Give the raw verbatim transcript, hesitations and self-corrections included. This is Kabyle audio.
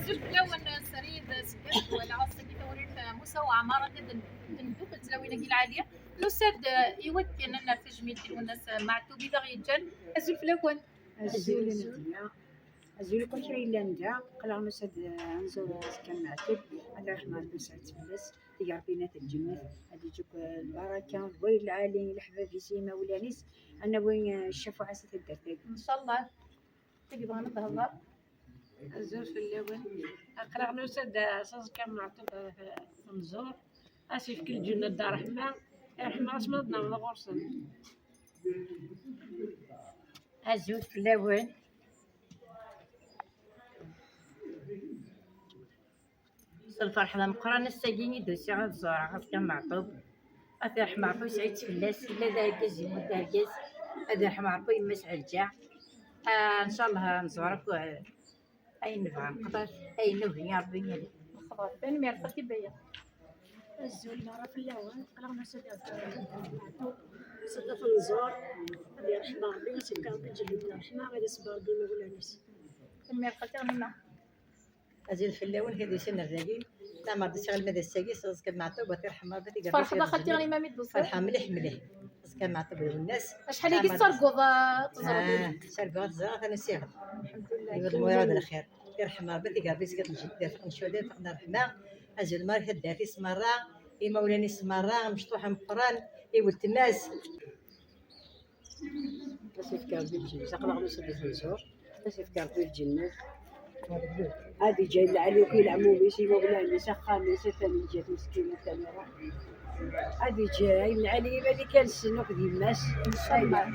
Azul fell-awen, srid seg wala ass-agi tawrirt Musa Waɛmar, ad d-, d-neddukel tlawin-agi lɛali. Nusa-d, eh, i wakken ad nerr tajmilt i Lwennas Meɛtub i aɣ-yeǧǧan. Azul fell-awen. Azul a Nadya. Azul akk kra yellan da. Aql-aɣ nusa-d, eh, ad nẓur Azekka Meɛtub. Ad irḥem Rebbi, ad yesɛed fell-as. Tigerfinat n lǧennet, ad yeǧǧ akk, eh, lbaraka, d wayen lɛali i leḥbab-is, i imawlan-is, ad nawi, eh, ccafuɛa si taddart-agi. Ncallah. Tagi bɣan ad hḍer. Azul fell-awen. Aql-aɣ nusa-d s Azekka Meɛtub, eh, ad nẓur. Ad s-yefk lǧennet d ṛṛeḥma. Irḥem-aɣ asmi ad naweḍ ɣur-sen. Azul fell-awen. S lferḥ d ameqqran ass-agi i d-usiɣ ad ẓureɣ Azekka Meɛtub. Ad t-irḥem Ṛebbi, yesɛa-tt fell-as, yella d argaz, yemmut d argaz. Ad irḥem Ṛebbi yemma-s Ɛelǧa. Ah, ncallah ad nẓur akk, ah, ayen nebɣa neqbel, ayen nugi Ṛebbi yali. Lexbar, tanemmirt a Xalti Baya. Azul, merra fell-awen, aql-aɣ nusa-d Azekka Meɛtub. Nusa-d ad t-nẓur, ad irḥem Ṛebbi, ad s-yefk Ṛebbi lǧennet d ṛṛeḥma, ad iṣebber Ṛebbi imawlan-is. Tanemmirt Xalti Ɣnima. Azul fell-awen, kra d-yusan ar dagi. Leɛmer d-usiɣ alma d ass-agi, s Azekka Meɛtub, ad t-irḥem Ṛebbi, ad t-igerrez. Tferḥeḍ a Xalti Ɣnima mi d-tusiḍ? Ferḥeɣ mliḥ, mliḥ. Azekka Meɛtub d Lwennas. Acḥal-agi i tettarguḍ, ah, ad teẓreḍ? Ah, ttarguɣ ad teẓreɣ, atan usiɣ-d. Lḥemdulleh. Yiwet lmura d lxir. Ad t-irḥem Ṛebbi, ad t-igerrez, ad t-iǧǧ-, ad t-irfeq nncuhada, ad t-irfeq nncuhada. Azul merra i taddart-is merra, imawlan-is merra, amecṭuḥ ameqqran, i weltma-s. Ad s-yefk Ṛebbi lǧennet, aql-aɣ nusa-d ad t-nẓur. Ad s-yefk Ṛebbi lǧennet. Ad yeǧǧ ayen lɛali akk i leɛmum-is, imawlan-is, axxam-is, atan yeǧǧa-t meskin, atan iruḥ. Ad yeǧǧ ayen lɛali i Malikan-nsen akked yemma-s. Ncallah.